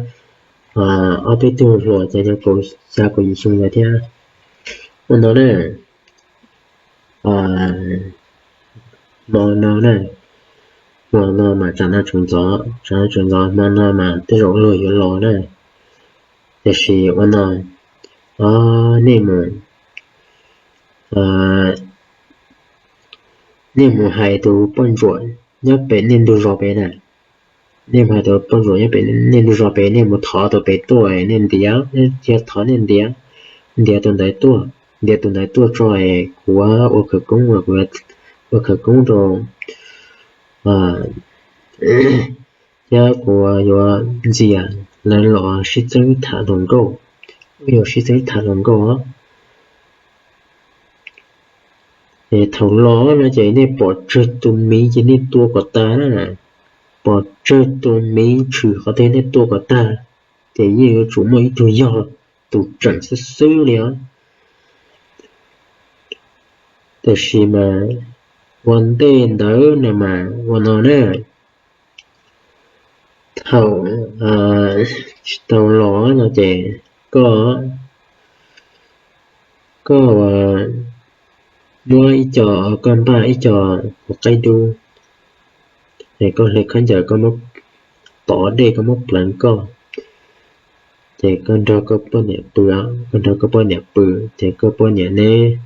ob peb tug hluas cov nyuag kaum xya kaum yim xyoo ntawd thiab. Ua no na, hmo no na, hmo no mas tsam no tseem ntxov, tsam no tseem ntxov, hmo no mas tej zaum luag yuav los na. Tiam sis ua no, nej mus, nej mus hais tus poj ntsuam nyob pem nej ntug zos pem na, nej mus hais tus poj ntsuam nyob pem nej ntug zos pem, nej mus thov tus pem tuaj, nej ntiav, nej cia thov nej ntiav, ntiav tus ntawd tuaj, ntiav tus ntawd tuaj tso, kuv ua khawv koob, kuv ua khawv koob rau, thiab kuv yuav ntxias lawv los sib txeeb tham hluas nkauj, wb yuav sib txeeb tham hluas nkauj. Ces thaum los no ces nej pom tsawg tus miv ces nej tua kom tag na, pom tsawg tus miv tshwm qhov twg nej tua kom tag, ces yeej yuav tsum muaj ib tug yog tus tseem xwb xwb li os. Tiam sis mas ua ntej ntawd no mas ua no na, thaum tsis tau los no ces koj, koj muab ib co, koj npaj ib co quav qaib dub, es koj hle khaub ncaws, koj muab tov dej, koj muab pleev koj, ces koj nrog koj poj niam pw, koj nrog koj poj niam pw, ces koj poj niam neb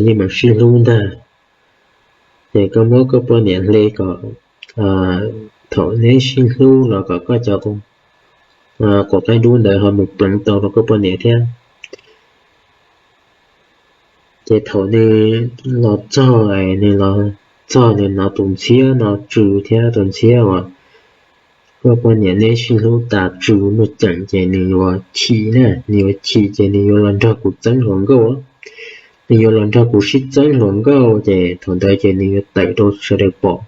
yeej meem sib hlub ntag. Ces koj muab koj poj niam hle kom thaum neb sib hlub los kom koj cov quav qaib dub ntawd ho mus pleev tau rau koj poj niam thiab. Ces thaum nws los txog, nws los txog nws hnov tus ntxhiab no tsw thiab, tus ntxhiab uas koj poj niam neb sib hlub tas tsw muaj ceem, ces nws yuav chim na, nws yuav chim ces nws yuav los nrog kuv txeeb hluas nkauj. Nws yuav los nrog kuv sib txeeb hluas nkauj, ces thaum ntawd ces nws yuav tawm rau sawv daws pom,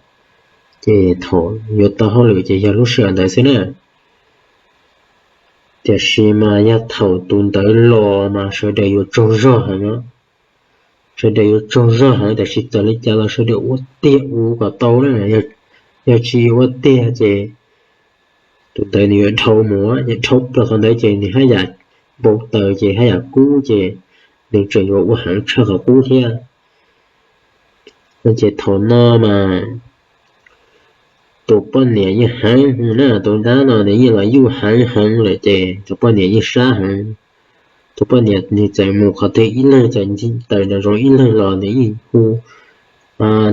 ces thaum yuav tau hauj lwm ces yog lub sij hawm ntawd xwb na. Tiam sis mas yog thaum tus ntawd los mas sawv daws yuav tsaug zog heev, sawv daws yuav tsaug zog heev, tiam sis txawm li cas los sawv daws ua tiag ua kom tau na. Yog tsis ua tiag ces tus ntawd nws yuav dhau mus, dhau plaws qhov ntawd ces nws haj yam npau taws ces haj yam kub, ces nws tseem yuav ua heev tshaj qhov kub thiab. Ces thaum no mas tus poj niam yeej heev na, tus dab no nws yeej los yuj heev heev lawm ces tus poj niam yeej sab heev. Tus poj niam nws txawm mus qhov twg ib leeg, txawm tawm nraum zoov ib leeg los nws yeej hu,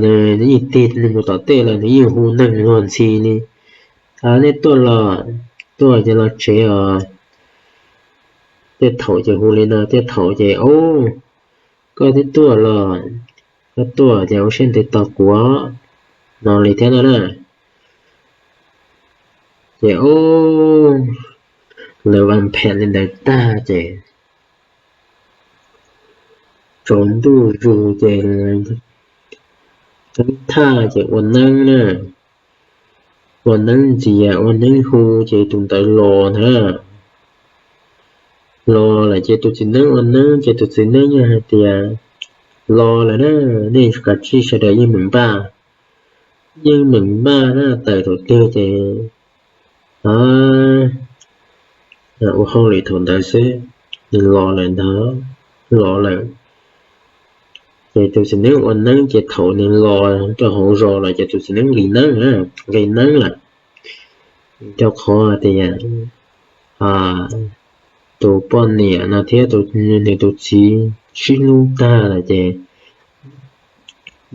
nws yeej tig mus tom tej los nws yeej hu neeg luag ntxhi li, nej tuaj los, tuaj ces los tsev os. Tej thaum ces hu li no, tej thaum ces, Au, koj twb tuaj los, koj tuaj ces ua siab ntev tos kuv no li thiab no na. Ces, au, lawv vam phem li ntawd tag ces tsaus ntuj zus ces teeb thaj ces ua neeb na, ua neeb ntxias ua neeb hu ces tus ntawd los ntag. Los lawm ces tus txiv neeb ua neeb ces tus txiv neeb yeej hais tias, Los lawm na, nej kav tsij sawv daws yeej meem npaj, yeej meem npaj na, tawm thaum twg ces ua hauj lwm thaum ntawd xwb. Nws los lawm ntag, los lawm. Ces tus txiv neeb ua neeb ces thaum nws los rau hauv zos lawm ces tus txiv neeb nqis neeb, nqis neeb lawm. Rau qhov tias tus poj niam no thiab nws tus txiv sib hlub tag lawm ces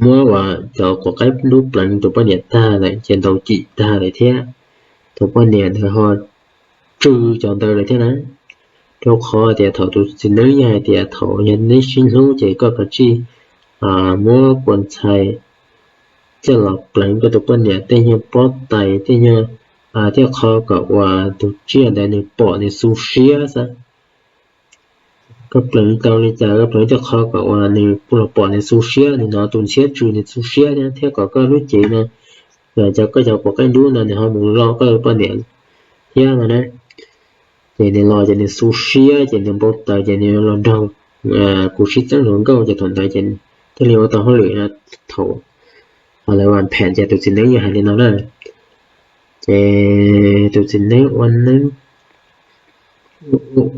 muab uas cov quav qaib dub pleev tus poj niam tag lawm ces ntaus cim tag lawm thiab. Tus poj niam ntawd ho tsw cov ntawd lawm thiab na. Rau qhov tias thaum tus txiv neeb yeej hais tias thaum yog neb sib hlub ces koj kav tsij muab kua ntxhais coj los pleev koj tus poj niam tej nyuag pob tais tej nyuag, thiaj qhov kom uas tus tsiaj ntawd nws pom nws xu siab xwb. Koj pleev tau li cas koj pleev tej qhov kom uas nws los pom nws xu siab, nws hnov tus ntxhiab tsw nws xu siab thiab, thiab kom koj lub cev no, cov koj cov quav qaib dub no nws ho mus lo koj poj niam thiab no na. Ces nws los ces nws xu siab ces nws npau taws ces nws los nrog kuv sib txeeb hluas nkauj ces thaum ntawd ces thiaj li ua tau hauj lwm no. Thaum lawv vam phem ces tus txiv neeb yeej hais li no na. Ces tus txiv neeb ua neeb,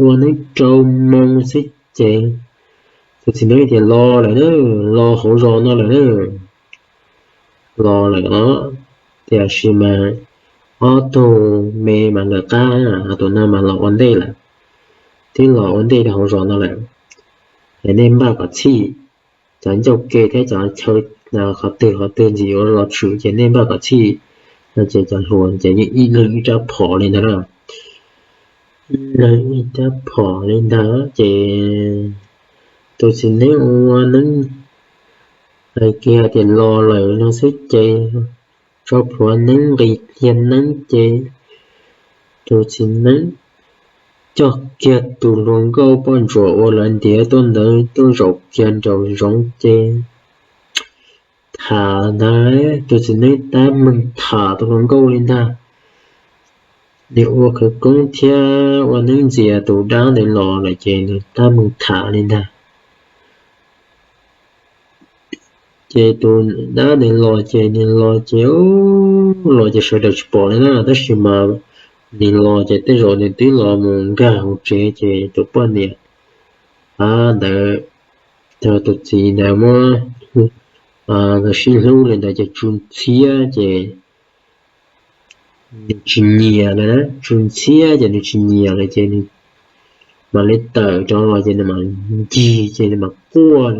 ua neeb rau moo xwb ces tus txiv neeb tias los lawm na, los hauv zos no lawm na, los lawm os. Tiam sis mas ob tug me mas lawv qab, tus no mas los ua ntej lawm, twb los ua ntej rau hauv zos no lawm. Es nej npaj kom txhij, cov ncauj ke thiab cov chaw qhov twg qhov twg ntxim yuav los tshwm ces nej npaj kom txhij no. Ces cov hluas ces yeej ib leeg ib rab phom li ntawd na, ib leeg ib rab phom li ntawd ces tus txiv neeb ua neeb hais kiag tias los lawm no xwb ces tso plhuav neeb nqis kiag neeb ces tus txiv neeb coj kiag tus hluas nkauj poj ntsuam uas lawv ntiav tuaj ntawd tuaj zaum kiag nraum zoov ces tham ntag, tus txiv neeb tab meeg tham tus hluas nkauj li ntag. Nws ua khawv koob thiab ua neeb ntxias tus dab ntawd los lawm ces nws tab meeg tham li ntag. Ces tus dab ntawd los ces nws los ces, los ces sawv daws tsis pom li na, tab sis mas nws los ces tej zaum nws twb los mus nkag hauv tsev ces tus poj niam ntawd, tus txiv ntawd muab nkawd sib hlub li ntawd ces tsw ntxhiab ces nws tsis nyiam lawm na, tsw ntxhiab ces nws tsis nyiam lawm ces nws mam li tawm rov los ces nws mam ncig ces nws mam quaj,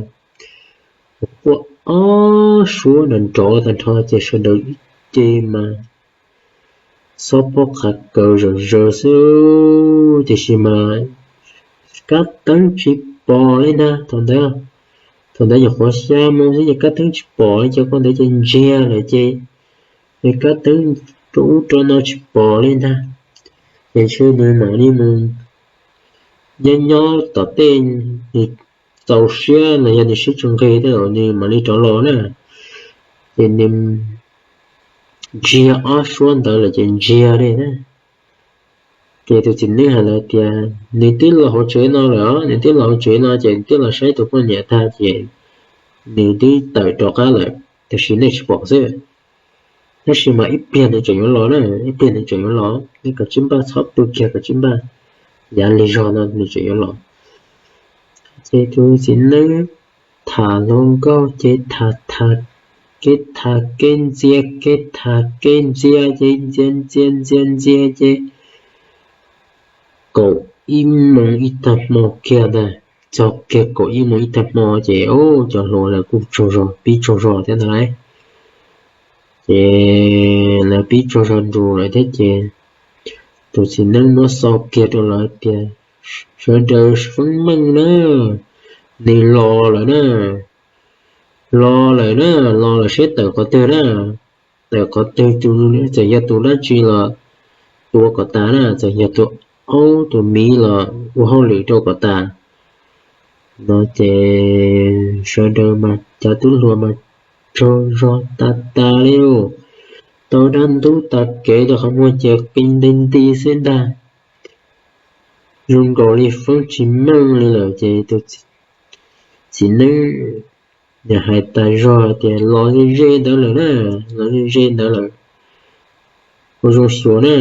quaj ob suab nrov nrov tag nrho ces sawv daws ib ce mas xob pob qhav kaws zom zaws xwb, tiam sis mas kab teeb tsis pom li ntag thaum ntawd. Thaum ntawd nyuam qhuav xya moo xwb ces kab teeb tsis pom li ces qhov ntawd ces ntsiag lawm ces, ces kab teeb rau ub rau no tsis pom li ntag. Ces ntshe nws mam li mus nyob nyob tom tej, nws txaus siab los yog nws siab tsis nqig tej zaum nws mam li rov los na. Ces nws ntsiag ob suab ntawd lawm ces ntsiag li na. Ces tus txiv neeb hais lawv tias nws twb los hauv tsev no lawm os, nws twb los hauv tsev no ces twb los saib tus poj niam tag ces nws twb tawm rov qab lawm, tiam sis nej tsis pom xwb. Tab sis mas ib pliag nws tseem yuav los na, ib pliag nws tseem yuav los, nej kav tsij npaj txhob pw kiag, kav tsij npaj yav lig zog no nws tseem yuav los. Ces tus txiv neeb tham hluas nkauj ces tham tham kev tham kev ntxias, kev tham kev ntxias ces ntxias ntxias ntxias ntxias ces kaum ib moos ib tag hmo kiag ntag. Txog kiag kaum ib moos ib tag hmo ces cov hluas lawv kuj tsaug zog, pib tsaug zog thiab ntag lauj. Ces lawv pib tsaug zog nrus lawm thiab ces tus txiv neeb muab xo kiag rau lawv tias, sawv daws feeb meej na, nws los lawm na, los lawm na, los lawm seb tawm qhov twg na, tawm qhov twg, txawm yog tus dab tsi los tua kom tas na, txawm yog tus aub tus miv los ua hauj lwm rau kom tas no ces sawv daws mas cov tub hluas mas tsaug zog tas tas li lauj. Tau dab ntub tas kev rau qhov muag ces qi nti nti xwb ntag. Zoo nkaus li feeb tsis meej li lawm ces tus txiv neeb hais tas zog tias los ze ze ntawd lawm na, los ze ze ntawd lawm, ua zoo xyuas na,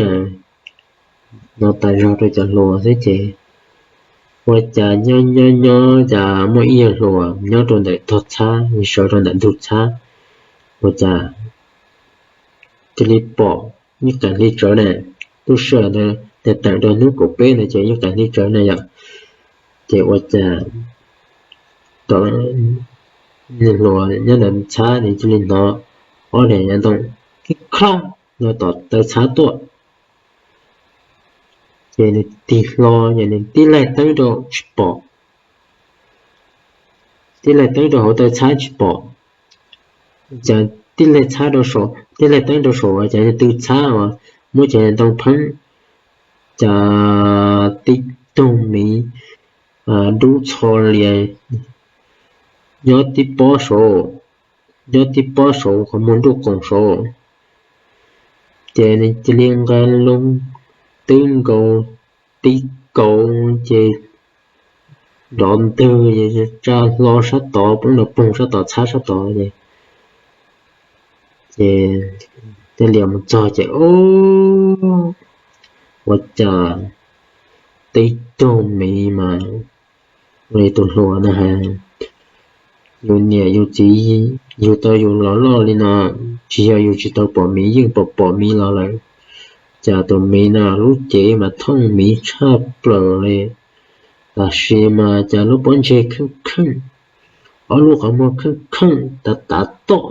no tas zog rau cov hluas xwb ces ua cas nyob nyob nyob cas muaj ib yawg hluas nyob rau ntawm tog txhab, sawv rau ntawm ntug txhab, ua cas cia li pom ib qais hli tsawv na, lub sij hawm ntawd tawm rau hnub kaum peb ntawd ces ib qais hli tsawv na yom, ces ua cas tom hluas nyob ntawm txhab nws cia li hnov ob daim ntoo kib khlab no tom taw txhab tuaj. Ces nws tig hlo ces nws tib laig teeb rau tsis pom, tib laig teeb rau hauv taw txhab tsis pom, ces tib laig txhab rau saum, tib laig teeb rau saum ces tw txhab uas muab cov ntoo pheeb, cas tib tug miv dub txho lias nyob tib pob saud, nyob tib pob saud qhov muag nruj qoos saud. Ces nws cia li nqa loo twb nkaus tib kaus ces nrov ntwg tsa hlo sab tod poob nrov poog sab tod txhab sab tod ces, ces tej lias mus txog ces ua cas tib tug miv mas li tus hluas na has, yus niam yus txiv yug tau yus los loj li no, tsis yog yus tsis tau pom miv, yeej pom pom miv los lawm. Cas tus miv no lub cev mas thooj miv tshaj plaws li, tab sis mas cas lub pob ntseg kheej kheej, ob lub qhov muag kheej kheej tav tav toj,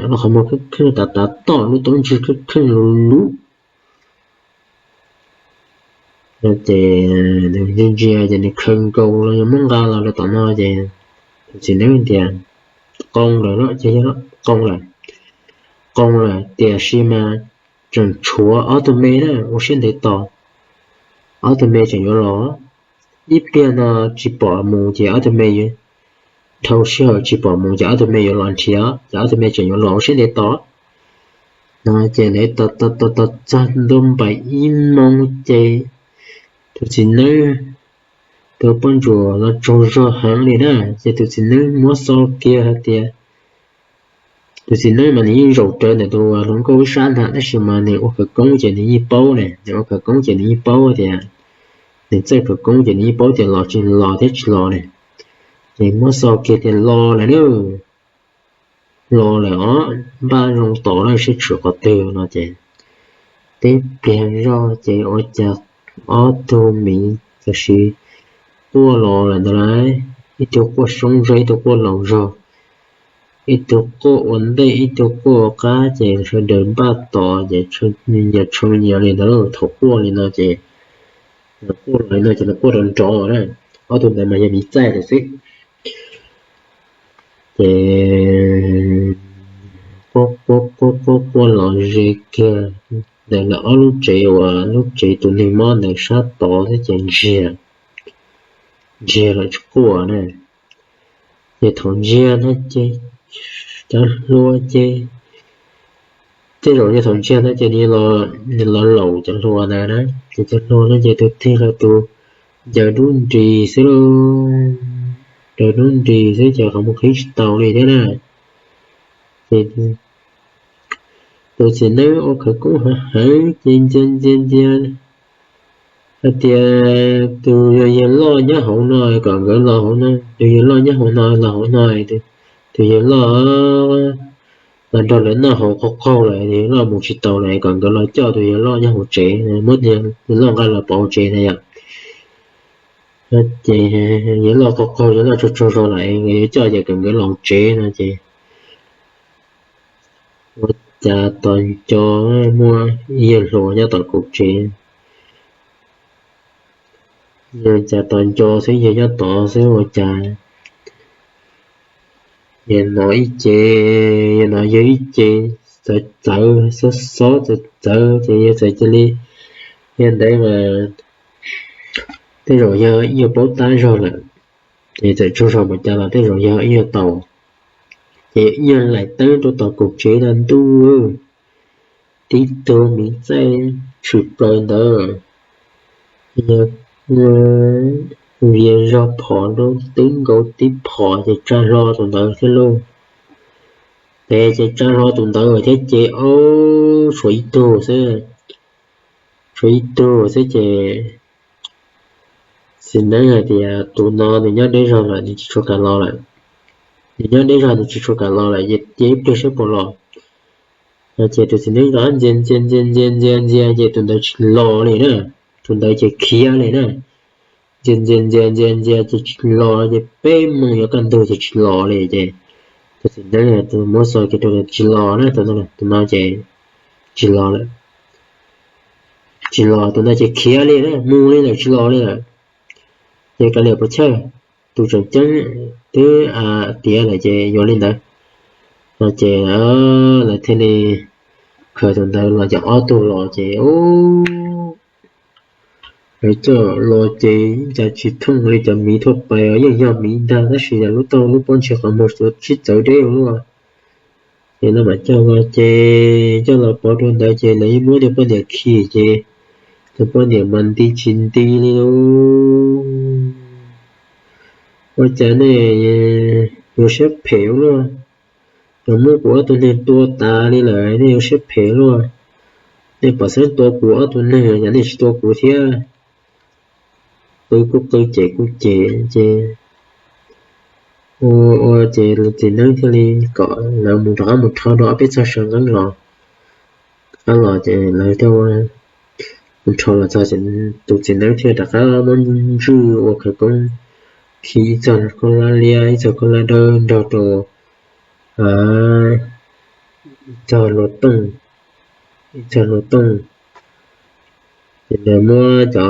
lub qhov muag kheej kheej tav tav toj, lub taub ntsig kheej kheej lus lub. Ces ntsia ntsia ces nws khaws nkaus los yog muab nqa los rau tom no ces tus txiv neeb tias, qoo lawm, qoo lawm, qoo lawm, tiam sis mas tseem tshuav ob tug me na, ua siab ntev tos, ob tug me tseem yuav los. Ib pliag no tsis pom mus ces ob tug me, dhau sij hawm tsis pom mus ces ob tug me yuav los nrhiav, ces ob tug me tseem yuav los, ua siab ntev tos no ces lawv tos tos tos tos txog ntua npaum ib moos ces tus txiv neeb, tus poj ntsuam los tsaug zog heev li na, ces tus txiv neeb muab xo kiag hais tias, tus txiv neeb mas nws yeej zaum rawv ntawm tus hluas nkauj ib sab ntag, tab sis mas nws ua khawv koob ces nws yeej paub ne, nws ua khawv koob ces nws yeej paub tias, nws txawj khawv koob ces nws yeej paub tias los tsis los thiab tsis los ne. Ces muab xo kiag tias los lawm na, los lawm os, npaj zoo tos na seb tshwm qhov twg no ces tib pliag zoj ces ua cas ob tug miv tam sim quaj los lawm ntawd lauj, ib tug quaj soob zog, ib tug quaj laus zog, ib tug quaj ua ntej ib tug quaj ua qab ces sawv daws npaj tos ces nyias tshee nyias li ntawd lauj. Thaum quaj li no ces, quaj los li no ces nws quaj rau nrov na, ob tug ntawd mas yog miv txaij lawm xwb. Ces quaj quaj quaj quaj los ze kiag ntawm lawv ob lub tsev uas lub tsev tus neeg mob ntawd sab tod thiab ces ntsiag, ntsiag lawm tsis quaj na. Ces thaum ntsiag no ces cov hluas ces, tej zaum yog thaum ntsiag no ces nws los laus cov hluas ntawd na, ces cov hluas no ces tus twg los tus ncaws dub nris xwb lauj, ncaws dub nris xwb ces qhov muag qhib tsis tau li thiab na. Ces tus txiv neeb ua khawv koob heev heev ces ntsia ntsia ntsia hais tias tus yawg loj nyob hauv no kom nkawd los hauv no, tus yawg loj nyob hauv no los hauv no, tus tus yawg loj los nrog lawv noj haus qaug qaug lawm, yawg loj mus tsis taus lawm, kom nkawd los coj tus yawg loj nyob hauv tsev, muab yawg loj nqa los pov hauv tsev na yom. Ces yawg loj qaug qaug, yawg loj tsaug tsaug zog lawm, nkawd yuav coj ces kom nkawd los hauv tsev no ces ua cas tos nco, muaj ib yawg hluas nyob tom kaum tsev. Yawg cas tos nco xwb, yawg nyob tod xwb ua cas yawg hnov ib ce, yawg hnov yawg ib ce txawv txawv, xob xob txawv txawv ces yawg txawm cia li, yawg ntawd mas tej zaum yawg ib nyuag paub tab zog lawm, ces txawm tsaug zog npaum cas los tej zaum yawg ib nyuag tau. Ces ib nyuag laim teeb rau tom kaum tsev na ntuj, tib tug miv txaij tshwm plaws ntawd, yawg vias zog phom rau tib nkaus tib phom ces tsa hlo tus ntawd thiab lauj. Ces, ces tsa hlo tus ntawd thiab ces ob, tshuav ib tug xwb, tshuav ib tug xwb ces txiv neeb hais tias tus no nws nyob deb zog lawm, nws tsis tshua kam los lawm. Nws nyob deb zog nws tsis tshua kam los lawm, ces cia ib pliag saib puas los. Ces tus txiv neeb rov ntxias ntxias ntxias ntxias ntxias ntxias ces tus ntawd tsis los li na, tus ntawd ces khiav li na. Ntxias ntxias ntxias ntxias ntxias ces tsis los ces peb moos yuav kaj ntug ces tsis los li ces tus txiv neeb tus muab xo kiag rau tsis los na, tus no ces tsis los lawm. Tsis los, tus ntawd ces khiav li na, mus li lawm tsis los li lawm. Ces kav liam puas chawj, tus tseem ceeb twb tiav lawm ces yuav li ntawd no ces lawv thiaj li khaws tus ntawd los ces ob tug los ces lawv coj los ces cas tsis thooj li cov miv thuaj pais os, yeej yog miv ntag tab sis yog lub tauj lub pob ntseg qhov muag tsis txawv deb ua luaj. Ces lawv mam coj los ces coj los pov rau ntawd ces lawv yeej muab niag poj niam khi ces tus poj niam mas nti tsis nti li lauj. Ua cas nej yuav siab phem ua luaj, yuav muab kuv ob tug neeg tua tas li lawm nej yuav siab phem luaj. Nej pom xeeb tua kuv ob tug neeg yog nej tsis tua kuv thiab. Qw kuj qw cem kuj cem ces ua ua ces txiv neeb thiaj li kom lawv mus rov qab mus rho rau ob peb txog saw nqeeb los. Rov qab los ces lawv thiaj mus rho los txog, tus txiv neeb thiaj rov qab muab ntswj ua khawv koob khi ib txog khaub hlab liab ib txog khaub hlab dawb nrog rau ib txog hlua tooj, ib txog hlua tooj. Ces lawv muab cov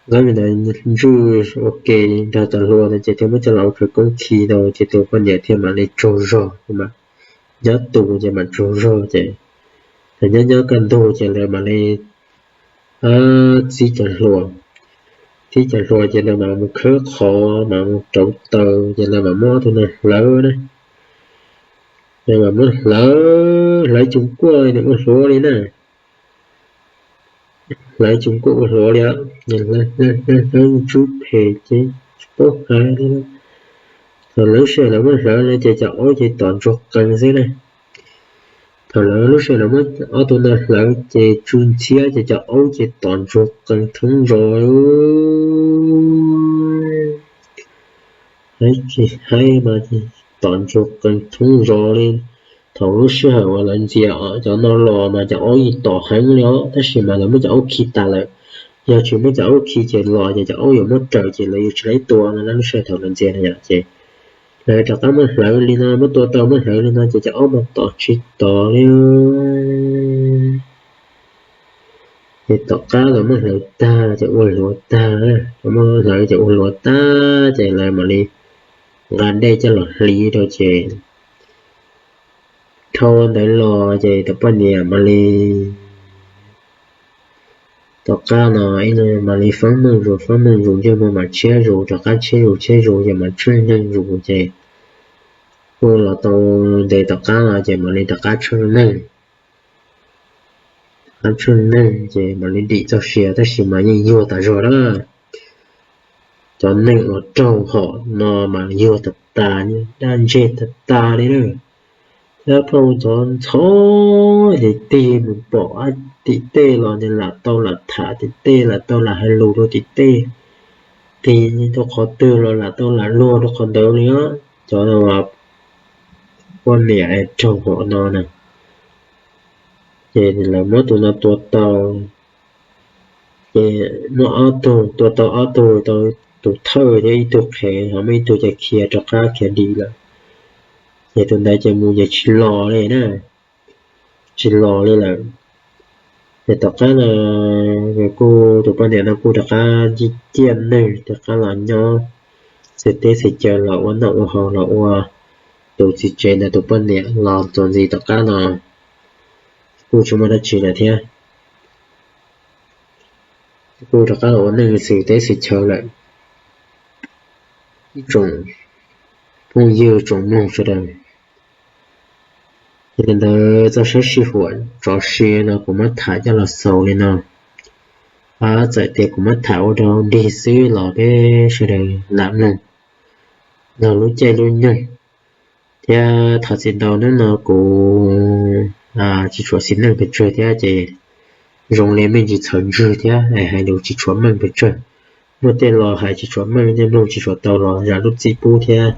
nqeeb ntawd ntswj ua ke nrog cov hlua ntawd ces thiaj muab coj los ua khawv koob khi rau ces tus poj niam thiaj mam li tsaug zog, nyob tus ces mam tsaug zog ces nyob nyob kaj ntug ces lawv mam li txib cov hlua, txib cov hlua ces lawv mam mus khawb qhov mam mus rauv taws ces lawv mam muab ob tug neeg hlawv na. Lawv mam muab hlawv, hlawv cov kuaj nws ua hluav li na. Hlawv cov kuaj ua hluav li, hlawv tsub phem ces tsis paub hais li. Thaum lawv lub sij hawm lawv muab hlawv no ces cov aub ces tom ntsuag qees xwb na. Thaum lawv lub sij hawm lawv muab ob tug ntawd hlawv ces tsw ntxhiab ces cov aub ces tom ntsuag qees thoob zos. Haib mas tom ntsuag qees thoob zos li. Thaum lub sij hawm uas lawv ntxias cov no los mas cov aub yeej tom heev li os, tab sis mas lawv muab cov aub khi tas lawm. Yog tsis muab cov aub khi ces los ces cov aub yuav muab raws ces lawv yuav tsis laib tua no na, lub sij hawm thaum lawv ntxias na yom. Ces lawv rov qab muab hlawv li no, muab tua tau muab hlawv li no ces cov aub mas tom tsis tom li. Ces tom qab lawv muab hlawv tag ces ua hluav tag, muab hlawv ces ua hluav tag ces lawv mam li nqa dej coj los hliv rau ces dhau ntawd los ces tus poj niam mam li tom qab no ib mam li feeb meej zus feeb meej zus, ntsej muag mam tshiab zus rov qab tshiab zus tshiab zus ces mam tsheej neeg zus ces kuj los tau ntev tom qab no ces mam li rov qab tsheej neeg. Qab tsheej neeg ces mam li dim txoj sia tab sis mas yeej yuag tas zog na. Cov neeg uas raug hom no mas yuag tas tas, daj ntseg tas tas li na. Thiab pheej cov ntxhov tim tig mus pom tim tej los nws lam tau lam tham tim tej, lam tau lam hais lus rau tim tej. tig rau qhov twg los lam tau lam luag rau qhov ntawd li os. Cov poj niam raug hom no na, ces lawv muab tus no tua tau, ces muab ob tug tua tau, ob tug tau tus thawj thiab ib tug qhev, ho muaj ib tug ces khiav rov qab khiav dim lawm. Ces tus ntawd ces mus ces tsis los li na, tsis los li lawm. Ces tom qab no kuj tus poj niam no kuj rov qab ciaj neeg rov qab los nyob xwm teb xwm chaw los ua noj ua haus los ua tus txiv tsev ntawd tus poj niam los txuas ntxiv tom qab no kuj tsis muaj dab tsi lawm thiab. Kuj rov qab los ua neej xwm teb xwm chaw lawm. Ib tsoom phooj ywg tsoom mloog sawv daws, ces li ntawd txoj sab sij huam tsov si no kuv muab tham coj los xaus li no. Txawm tias kuv muab tham ua dog dig xwb los peb sawv daws lam mloog laug lub caij lub nyoog, thiab thov txim ntau hnub no kuv tsis tshua xis neej pes tsawg thiab ces zoo li meej tsis txhawv ntswg thiab hais lus tsis tshua meej pes tsawg. Muaj tej los hais tsis tshua meej, tej mloog tsis tshua tau los zam lub txim pub thiab.